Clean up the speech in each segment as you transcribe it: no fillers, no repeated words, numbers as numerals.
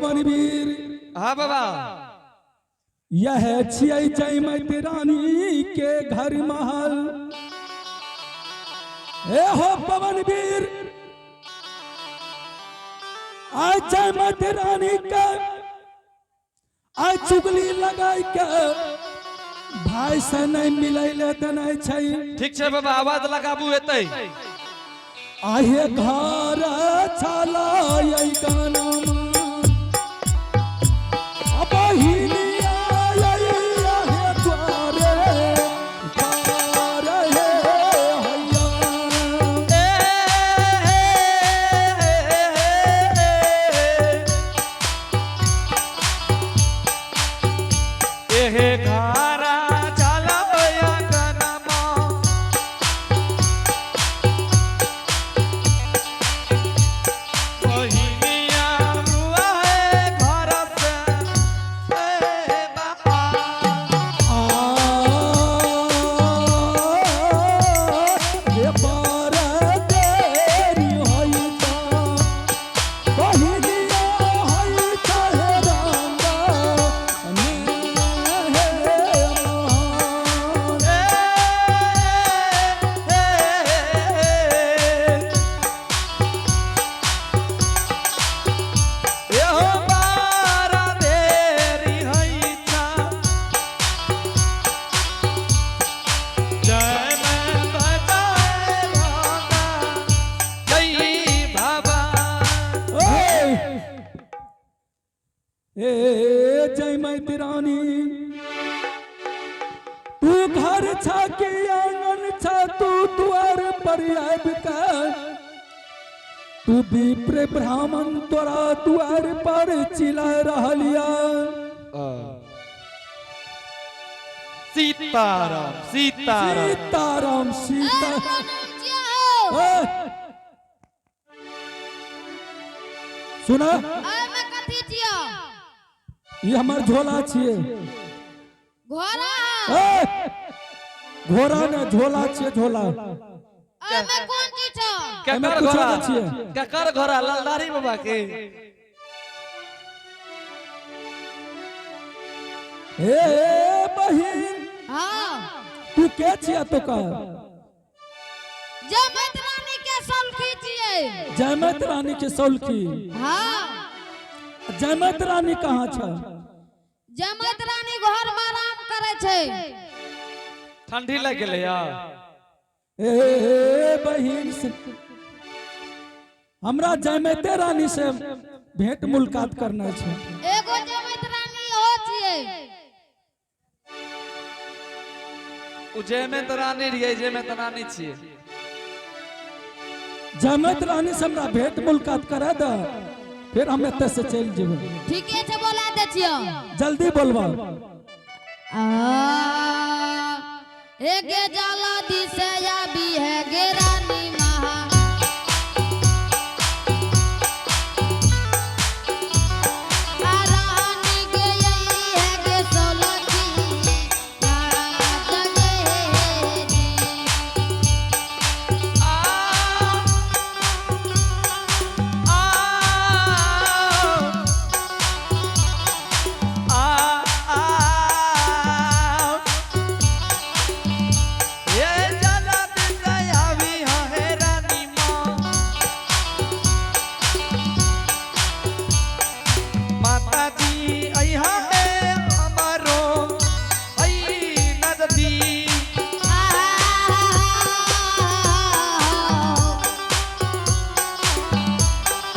पवन वीर। हाँ बाबा। यह छियै जयमत रानी के घर महल। ए हो पवन वीर, आज जयमत रानी के आज चुगली लगाई के भाई से नहीं मिलै ले देने छै। ठीक छै बाबा, आवाज लगाबू एतै। आहे घर छलाय गाना बहिनिया आहे द्वारे द्वार हे हैया। एहे घरा चलबया कनमा, बहिनिया रुआ है घर से ए बाबा। आ हे पार तेरी होई ता, बहिनिया होई ता हे रामा, ने हे महान। एहो बारा देरी होइता, जय मैं बताए भागा, जय बाबा। ओए! ए जय मैत रानी, तू घर छा के आंगन छा, तू द्वार पर आबि के तू विप्र ब्राह्मण तोरा द्वार पर चिल्ला रहलिया। सीताराम सीताराम। सीताराम सीता। छियो। ए! सुना। एहिमे कथी छियो? ये हमर झोला छिए। घोड़ा? ए! घोड़ा ने, झोला छिए झोला। एहिमे कोन चीज छौ? एहिमे केकर कुछो घोड़ा? नहि छियै। केकर घोड़ा? ललदारी बाबा के। ए बहिन। हाँ। तू के छिया तो का? जमैत रानी के सौलखी छियै। जयमत रानी के सौलखी? हाँ। जयमत रानी कहाँ छ? जमैत रानी घर में आराम करै छै। ठंडी लग गेलै या। ए बहिन से हमरा जयमते रानी से भेंट मुलाकात करना छै। एगो जमैत रानी हो छियै। उ जयमे तऽ रानी रहियै, जयमे तऽ रानी छियै। जयमत रानी से हमरा भेंट मुलाकात करा दे, फिर हम एतऽ से चलि जेबै। ठीके छै, बोला दै छियौ। जल्दी बोलबा। आ एगे जाला दिसे आबी है गे रानी महा आ रानी गे यही है गे सोलखी काट गे रे। आ आ आ आ ये जला दिसयावी हे रानी माँ, माता जी अइहा हे हमारो ऐ नजदी।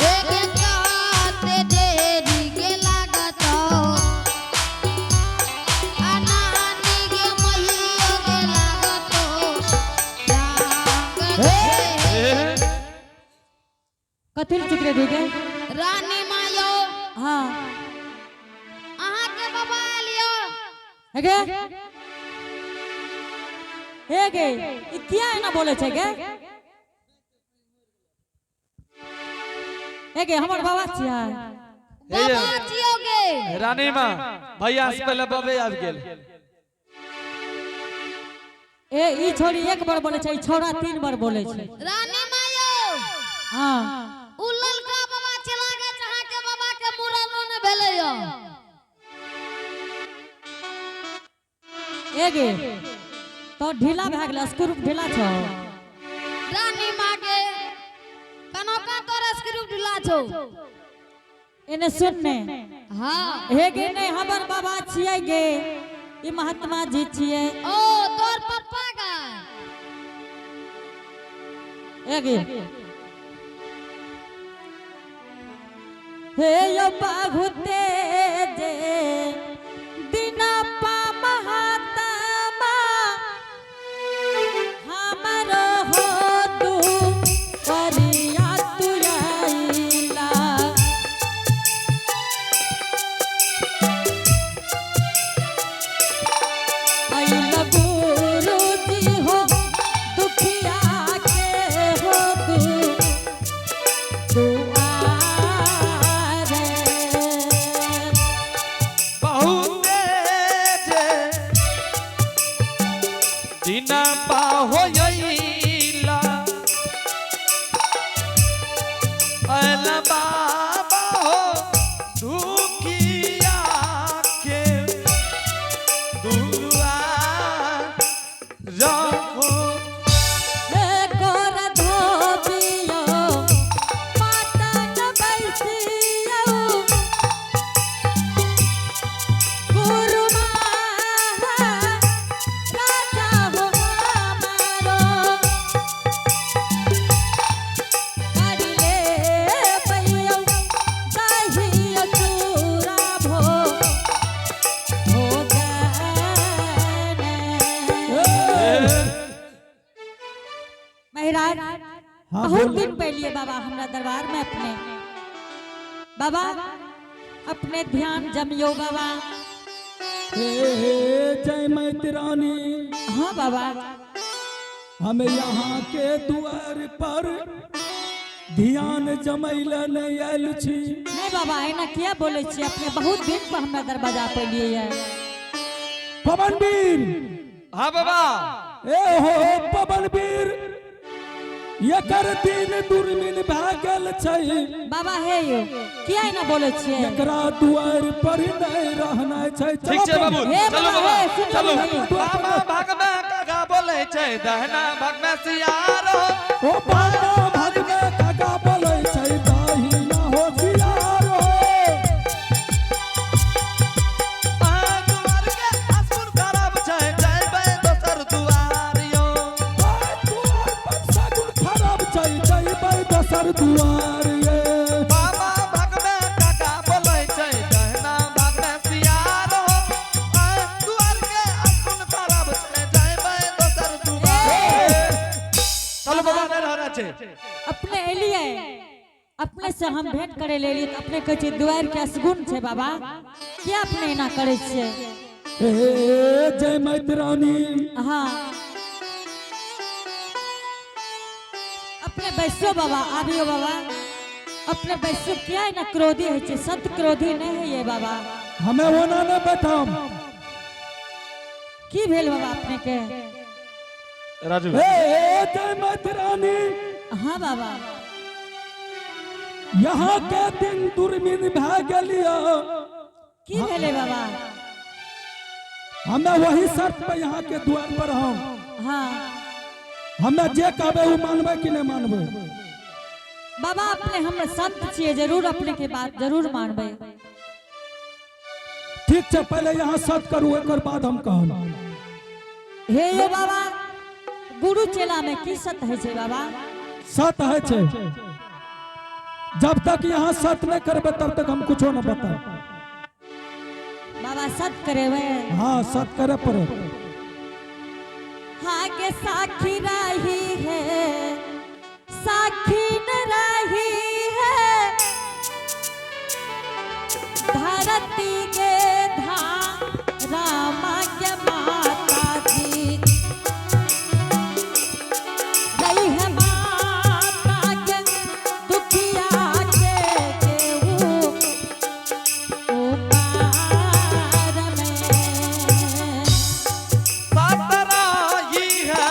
एगे काते देरी गे लागत आ नानी गे मैयो गे लागत गे। कथी लए चिकरे दी गे? रानी मायो। हाँ। अहाँ के बाबा आलियो। हे गे, हे गे, ई किया एना बोले छै गे? हे गे, हमर बाबा छियै। बाबा छियो गे। रानी माँ, भैया से पहले बबे आबि गेल। ए ई छोरी एक बार बोले छै, ई छोरा तीन बार बोले छै। रानी मायो। हाँ। उ ललका बाबा चला गए, अहाँ के बाबा के मुड़न। ए गे तो ढीला भए गेल, स्क्रू ढीला छौ। रानी माँ के कनौका तोर स्क्रू ढीला छौ। एने सुन ने। हाँ। हे गे नहीं हमर बाबा छियै गे, ई महात्मा जी छियै। ओ तोर पप्पा का। ए गे हे यो बहुते जे दिना पा महात्मा हमरो हो तू परिया तू आइला। आइला गुरुजी हो दुखिया के हो तू दुआरे। बहुते जे दिना पाहोइला अला बाबा हो दुखिया के दुआर रहो। हे गोर धोबियो पाटन बैसियो गुरु राजा हो हमारो करिले पैयो दहियो चूरा भो भोजन। महाराज हाँ, बहुत बोल। दिन पहले बाबा हमरा दरबार में अपने बाबा अपने ध्यान जमियो बाबा। हे जय मैत्रानी। हाँ बाबा। हम यहाँ के द्वार पर ध्यान जमैल नहीं आयल छी। नहीं बाबा एना किया बोले छी, अपने बहुत दिन पर हमरा दरवाजा पर लिए है। पवन वीर। हाँ बाबा। ए हो पवन वीर, एकर दिन दुर्मिन भए गेल छै। बाबा हे यो किया एना बोले छियै? एकरा दुआर पर नहीं रहना छै। ठीक छै बाबू। हे चलू बाबा, बाबा हे, सुन चलू। बाबू। बाबा भाग में काका बोले छै, दहना भाग में सियार हो। ओ बाबा भगवे काका बोलै छै, दाहिना होशियार हो। अहाँ दुआर के असुर खराब छै, जयबै दोसर दुआर यो। ओइ दुआर पर सगुन खराब छै, जइबै दोसर दुआर ये। बाबा भाग में काका बोले छै, दहना भाग में सियार हो। अहाँ दुआर के असुर खराब छै, जयबै दोसर दुआर। चलू बाबा नहि रहना छै। अपने एलियै, अपने से हम भेंट करे ले एलियै तऽ अपने कहै छियै दुआर के असगुन छै। बाबा किया अपने एना करै छियै? ए जय मैत्रानी। हाँ अपने बैसो बाबा, आबियो बाबा, अपने बैसो। किया एना क्रोधी होइ छै? सत क्रोधी नहीं है ये बाबा। हमें ओना नहि बैठम। की भेल बाबा अपने के? राजू। ए जय मैत्रानी। हाँ बाबा। यहाँ के दिन दुर्मिन भए गेलियो। की भेलै बाबा? हमें वही शर्त पे यहाँ के द्वार पर हम हाँ। हमें जे कहबै ओ मानबै कि नहि मानबै? बाबा अपने हम संत छियै, जरूर अपने के बात जरूर मानबै। ठीक छै, पहले यहाँ सत करू, एकर बाद हम कहब। हे यो बाबा, गुरु चेला में की सत है छै बाबा? सत है छै, जब तक यहाँ सत नहीं करबै तब तक हम कुछो न बताब। बाबा सत करेबै? हाँ, सत करे पड़त। हाँ के साखी रही है, साखी न रही है धरती के धाम रामा के माता जी रही है माता के दुखिया के केहू उपार में। सतराई है।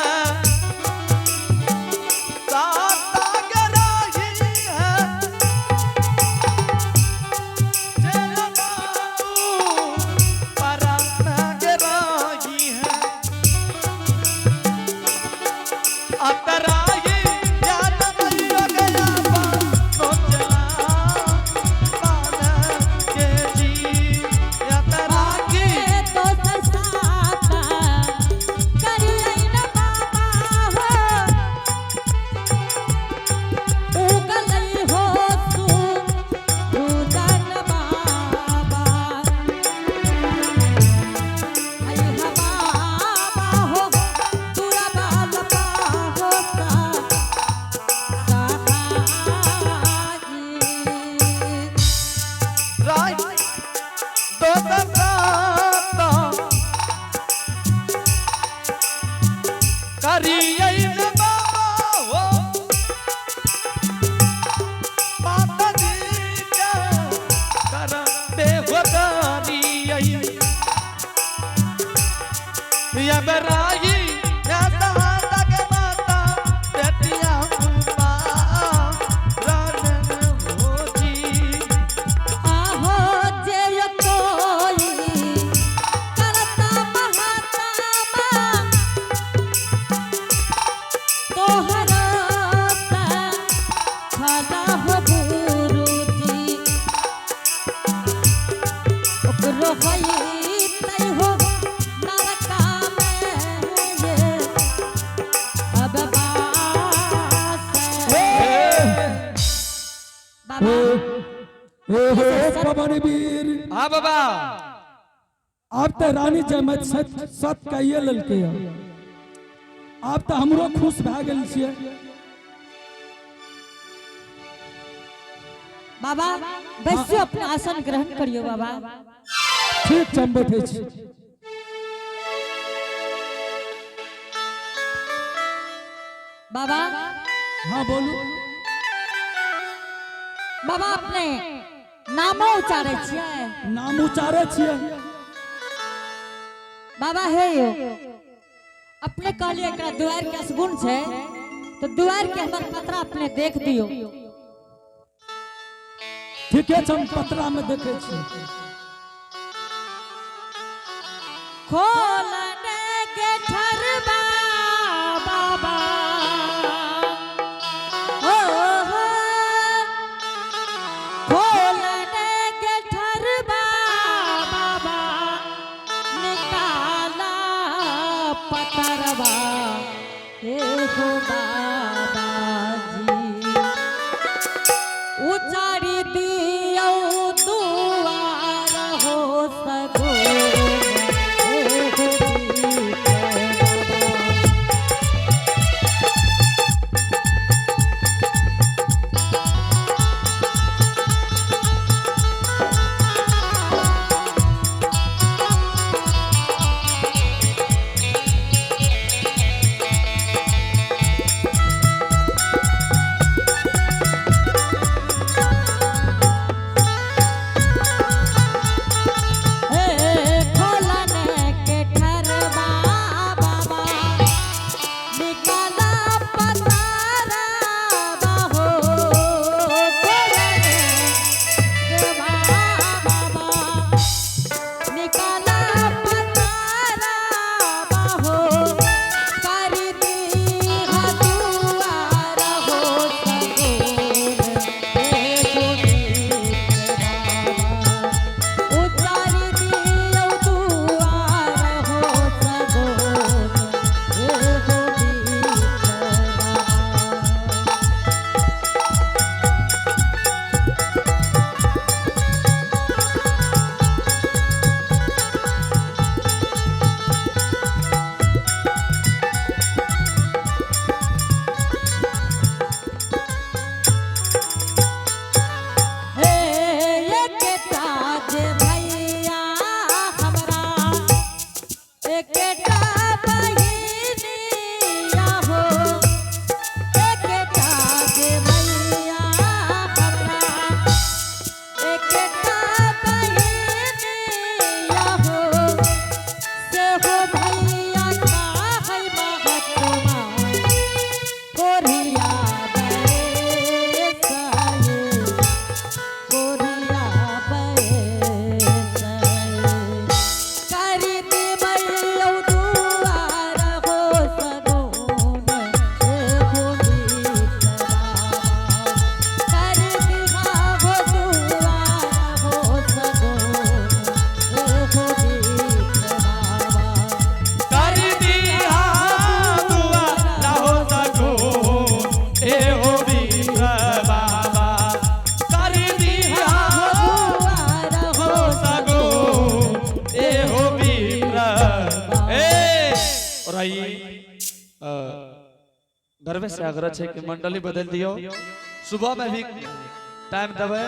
हे हो पवन वीर। हाँ बाबा। आप तो रानी जयमत सत सत कहिए ललके, आप तो हमरो खुश भए गेल छियै। बाबा, बैसियो, अपना आसन ग्रहण करियो बाबा। ठीक छै, हम बैठे छी। बाबा। हाँ, बोलू। बाबा, अपने नामो उचारै छियै? नाम उचारै छियै। बाबा हे यो, अपने कहलिए एकरा दुआर के असगुन छै, तो दुआर के हमर पतरा अपने देख दियो। ठीके छै, हम पतरा में देखे छी। खोलन के ठरबा बाबा, ओ हो, खोलन के ठरबा बाबा, निकाला पतरवा हे हो बाबा जी, उचारी दियौ दुआर हो सगो हे हो बाबा। हे खोलन के ठरबा बाबा, निकाला पतारा हो, खोलन के बाबा, निकाला पतारा हो, कर दी दुआर हो सगोन हे बाबा, उचारी दियौ दुआर हो सगोन हे हो बाबा। हे एकटा जे भैया हमरा, एकटा बहिनिया हो, एकटा जे भैया हमरा, एकटा बहिनिया हो, से हो भैया का है महत्मा, कोरिया बैसाए, कोरिया बैसाए, कर देबै दुआर हो सगुन हे हो कर दिहा हो दुआर हो सगुन हे हो बाबा। कर दिया दुआ हो सको ए हो वीर बाबा, कर दिया दुआर हो हो सको ए हो वीर ए। और आई गर्वे से आग्रह छै कि मंडली बदल दियो, सुबह में भी टाइम देबै,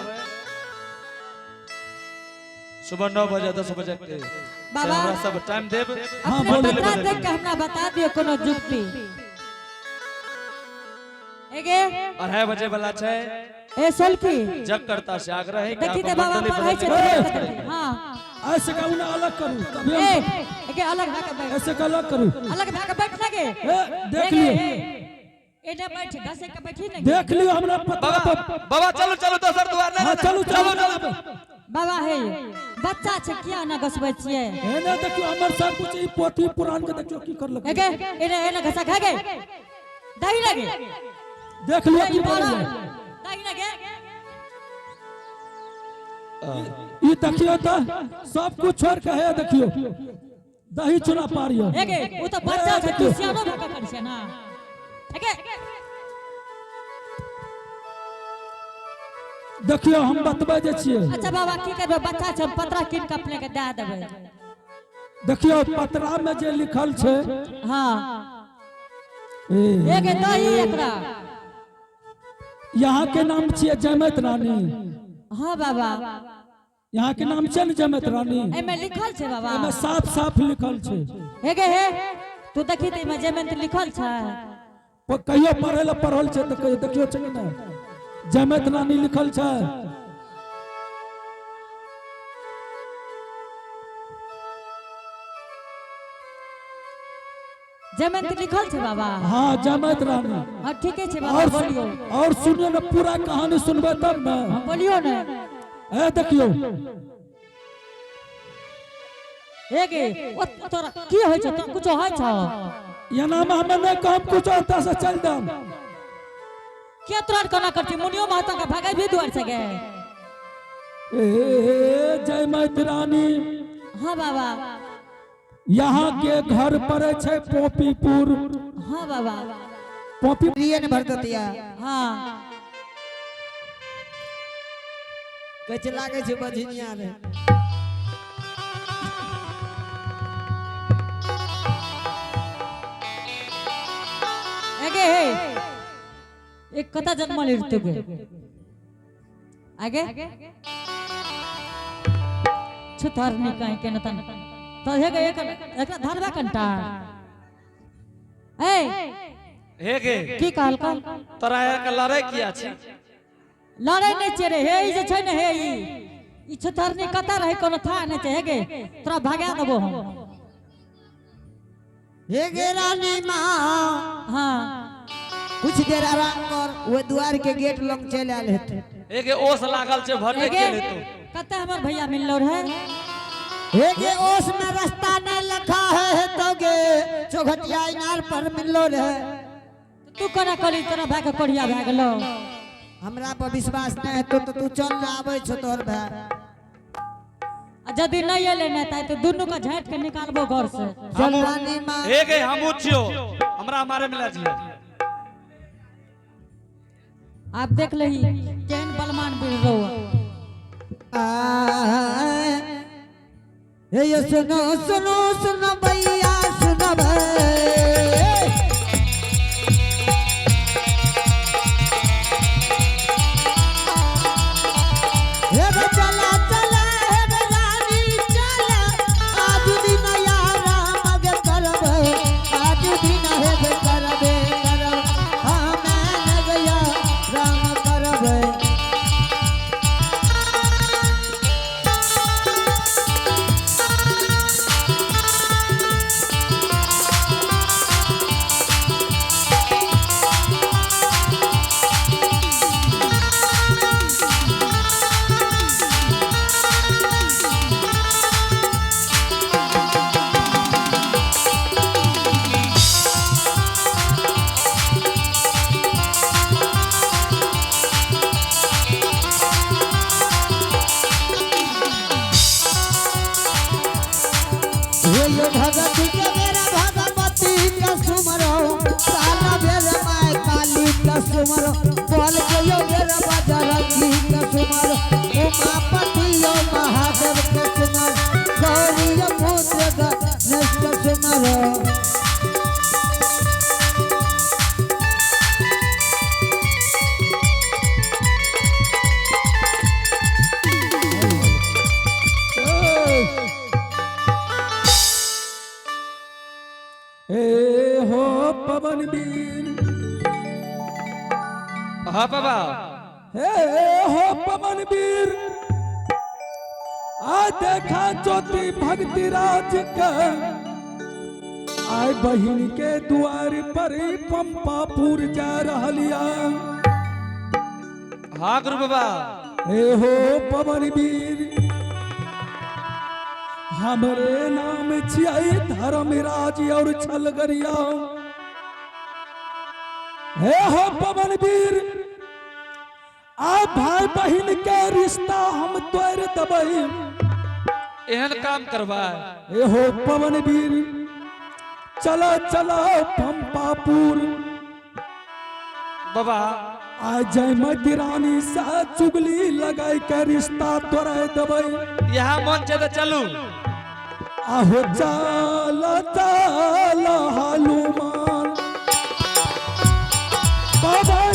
सुबह 9 बजे 10 बजे के बाबा। हमरा सब टाइम देब। हाँ, अपने बोलू। पतरा देख के हमरा बता दियो कोनो जुक्ति एगे। 2:30 बजे वाला छै। ए सोलकी। जग करता से आग्रह है कि देखी आप ते बाबा मंडली पढ़ै छै। बदल तऽ हाँ। ऐसे कहू ना, अलग करू तभी ए हम एगे अलग भए के बैठ। ऐसे के अलग करू। अलग भए के बैठ लगे। ए, देख लियो। एने बैठ, घसे के बैठी ने। देख लियो हमरा पतरा बाबा पर। बाबा, चलू चलू, दोसर दुआर नहीं। हाँ, चलू चलू चलू। बाबा हे, बच्चा छै, किया ना घसबै छियै? एने देखियो, हमर सब कुछ ई पोथी पुरान के देखियो की करलक। एगे एने एने घसा खा गए, दही लगे। देख लियो की करलक। दही लगे। ई देखियो तऽ सब कुछ छोड़ के हे देखियो दही चूड़ा पारियो। एगे उ तऽ बच्चा छै, तू सियानो भऽ के करै छै ना एगे। देखियो हम बतबै जे छियै। अच्छा बाबा, की करबै, बच्चा छै, हम पतरा कीन के अपने के दए देबै। देखियो, पतरा में जे लिखल छै। हाँ। ए, एगे दही एकरा। यहाँ के नाम छियै जयमत रानी। हाँ बाबा। यहाँ के नाम छै ने जयमत रानी? एहिमे लिखल छै बाबा? एहिमे साफ साफ लिखल छै। हे गे हे, तू देखी तऽ एहिमे जयमंत लिखल छै। कहियो पढ़े लए पढ़ल छै तऽ कहियो देखियो छै कि नहि, जयमत रानी लिखल छै। जयमंत लिखल छै बाबा? हाँ, जयमत रानी। हाँ, ठीके छै बाबा। और बोलियो। और सुनियो ने, पूरा कहानी सुनबै तब ने। बोलियो ने। ए, देखियो। हे गे, ओ तोरा की होइ छौ? तोरा कुछो होइ छौ? एना में हमे नहि कहब कुछो, एतऽ से चल देम। के तोरा कोना कर छी? मुनियो महतो के भगेबी दुआर से गे? ए जयमत रानी। हाँ बाबा। यहाँ के घर पड़े छै पोपीपुर। हाँ बाबा। पोपी प्रिय ने भरदतिया। हाँ। कहै छै, लागै छै बझिनिया रे। एगे हे, एक कता जन्मल तू गे? आगे छुथार नहीं कहीं के नतन तो हे गे, एक एकरा धरबा कंटा ए। हे गे। की कहल का? तोरा के लड़ाई किया छी? लड़ै नहि छै रे। हे, ई जे छै ने, हे, ई ई छुथारनी कता रहे कोनो था नहि छै। हे गे, तोरा भगा देबो हम। हे गे रानी माँ। हाँ। कुछ देर आराम कर, वो द्वार के गेट लग चल आयल हेतै। हे गे, ओस लागल छै, हे भटक गे। गेल हेतौ। कते हमर भैया मिललो रहे? हे गे, ओस में रास्ता नहीं लखा है तो गे चौघटिया इनार पर मिललो रहे। तू कोना कहली तोरा भाई के कोढ़िया भए गेलो? हमरा पर विश्वास नहीं हेतो तो तू चल ना, आबै छौ तोहर भाय। आ यदि नहीं एले ने तऽ दुनू के झाँट के निकालबो घर से। चल रानी माँ। हे गे, हमहूँ छियौ, हमरा मारे मिला छियै। आब देख लही केहन बलमान बीर रहो। हे ये सुनो सुनो सुनो भैया, सुनो भाई। हे रे चला चला, हे रे रानी चला, आज दिन यारा मग करब, आज दिन हे रे करबे करब, हाँ मैं गया राम करब। हे यो भगत के बेरा भगवती के सुमरो, काला बेर my काली के सुमरो, बोल के यो बेर बजरंगी के सुमरो, उमापति यो महादेव के सुमरो, गौरी यो पुत्र गणेश के सुमरो। ए हो पवन वीर। हाँ बाबा। हे हो पवन वीर, आ देखा ज्योति भक्ति राज के आय बहिन के द्वार पर ही पंपापुर जा रहलिया। हाँ गुरु बाबा। हे हो पवन वीर, हमरे नाम छियै धर्मराज और छलगरिया। हे हो पवन वीर, आ भाई बहिन के रिश्ता हम तोड़ देबै। एहन काम करबै? हे हो पवन वीर, चलो चलो पंपापुर। बाबा। आ जयमती रानी सा चुगली लगाई के रिश्ता तोड़े देबै। इएह मन छै तऽ चलू। आहो चल चल हनुमान बाबा।